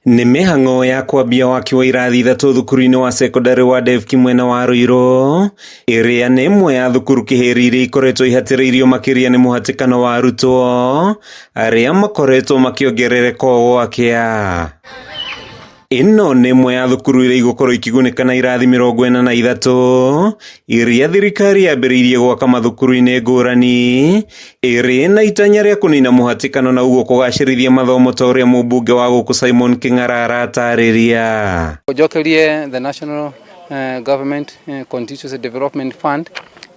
Nĩ mĩhang'o ya kwambia waki wa irathi ithatũ thukuru-inĩ wa cekondarĩ wa Devki mwena wa Ruiru, ĩrĩa nĩ ĩmwe ya thukuru kĩhĩri iria ikoretwo ihatĩrĩirio makĩria nĩ mũhatĩkano wa arutwo arĩa makoretwo makĩongerereka o gwakĩa. Ĩno nĩ ĩmwe ya thukuru iria igũkorwo ikĩgunĩka na irathi 43 iria thirikari yambĩrĩirie gwaka mathukuru-inĩ ngũrani ĩrĩ na itanya rĩa kũnina mũhatĩkano na ũguo kũgacĩrithia mathomo ta ũrĩa mũmbunge wa gũkũ Simon Kĩng'ara aratarĩria. Njokerie the National Government Constituency Development Fund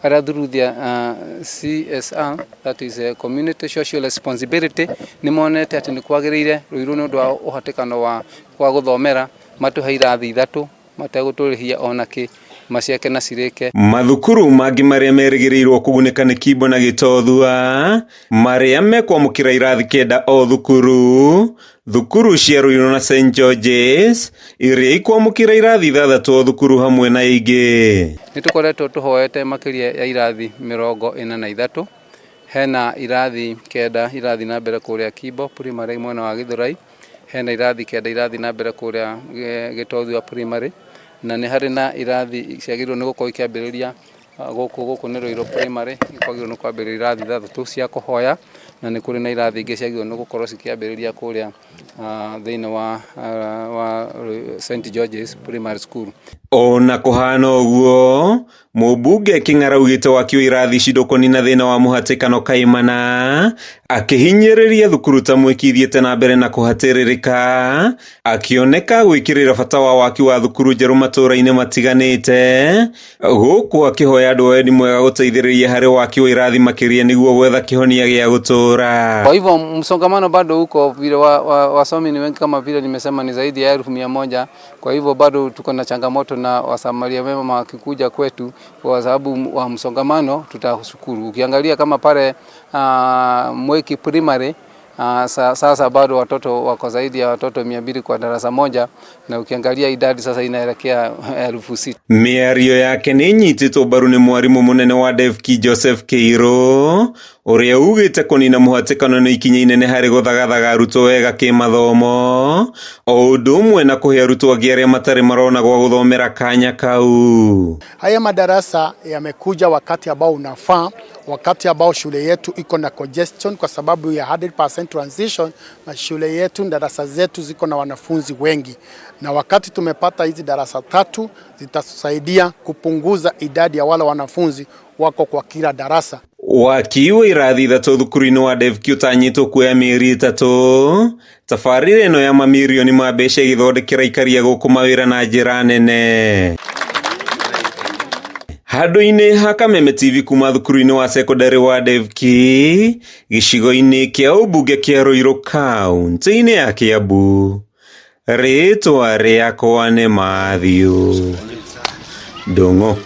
arĩa through their CSR, that is Community Social Responsibility, nĩ monete atĩ nĩ kwagĩrĩire Ruiru nĩ ũndũ wa ũhatĩkano wa kwa gũthomera matũhe irathi ithatũ mategũtũrĩhia ona kĩ maciake na cirĩke. Mathukuru mangĩ marĩa merĩgĩrĩirwo kũgunĩka nĩ Kimbo na Gĩtothua marĩa mekwamũkĩra irathi 9 o thukuru, thukuru cia Ruiru na St George's iria ikwamũkĩra irathi 6 o thukuru hamwe na ingĩ. Nĩ tũkoretwo tũhoete makĩria ya irathi 43, hena irathi 9 irathi na mbere kũrĩa Kimbo Primary mwena wa Gĩthũrai, hena irathi 9 irathi na mbere kũrĩa Gĩtothua Primary, na nĩ harĩ na irathi ciagĩrĩirwo nĩ gũkorwo ikĩambĩrĩria gũkũ nĩ Ruiru Primary, kwagĩrĩirwo nĩ kwambĩrĩria irathi 6 cia kũhoya, na nĩ kũrĩ na irathi ingĩ ciagĩrĩirwo nĩ gũkorwo cikĩambĩrĩria kũrĩa thĩinĩ wa St George's Primary School. Ona kũhana ũguo, mũmbunge Kĩng'ara augĩte waki wa irathi ici ndũkũnina thĩna wa mũhatĩkano kaimana, akĩhinyĩrĩria thukuru ta Mwiki ithiĩte na mbere na kũhatĩrĩrĩka, akĩoneka gwĩkĩrĩra bata wa waki wa thukuru njerũ matũũra-inĩ matiganĩte, gũkũ akĩhoya andũ a wendi mwega gũteithĩrĩria harĩ waki wa irathi makĩria nĩguo gwetha kĩhonia gĩa gũtũũra. Kwa hivyo msongamano bado uko vile wasomi ni wengi kama vile nimesema ni zaidi ya 100,000. Kwa hivyo bado tuko na changamoto na wasamaria wema wakikuja kwetu kwa sababu wa msongamano tutashukuru. Ukiangalia kama pale Mwiki Primary, sasa bado watoto wako zaidi ya watoto 200 kwa darasa moja, na ukiangalia idadi sasa inaelekea 6,000. Mĩario yake nĩ ĩnyitĩtwo mbaru nĩ mwarimũ mũnene wa Devki Joseph Kĩirũ ũrĩa ugĩte kũnina mũhatĩkano nĩ ikinya inene harĩ gũthagathaga arutwo wega kĩmathomo o ũndũ ũmwe na kũhe arutwo angĩ arĩa matarĩ marona gwa gũthomera kanya kau. Haya madarasa yamekuja wakati ambao unafaa, wakati ambao shule yetu iko na congestion kwa sababu ya 100% transition, na shule yetu darasa zetu ziko na wanafunzi wengi, na wakati tumepata hizi darasa 3 zitasaidia kupunguza idadi ya wale wanafunzi wako kwa kila darasa. Waki wa irathi 3 thukuru-inĩ wa Devki ũtanyĩtwo kuoya mĩeri 3, tabarĩra ĩno ya mamirioni ma mbeca ĩgĩthondekera aikari a gũkũ mawĩra na njĩra nene. Handũ-inĩ ha Kameme TV kuma thukuru-inĩ wa cekondarĩ wa Devki gĩcigo-inĩ kĩa ũmbunge kĩa Ruiru kaũntĩ-inĩ ya Kiambu, rĩtwa rĩakwa nĩ Matthew Ndung'u.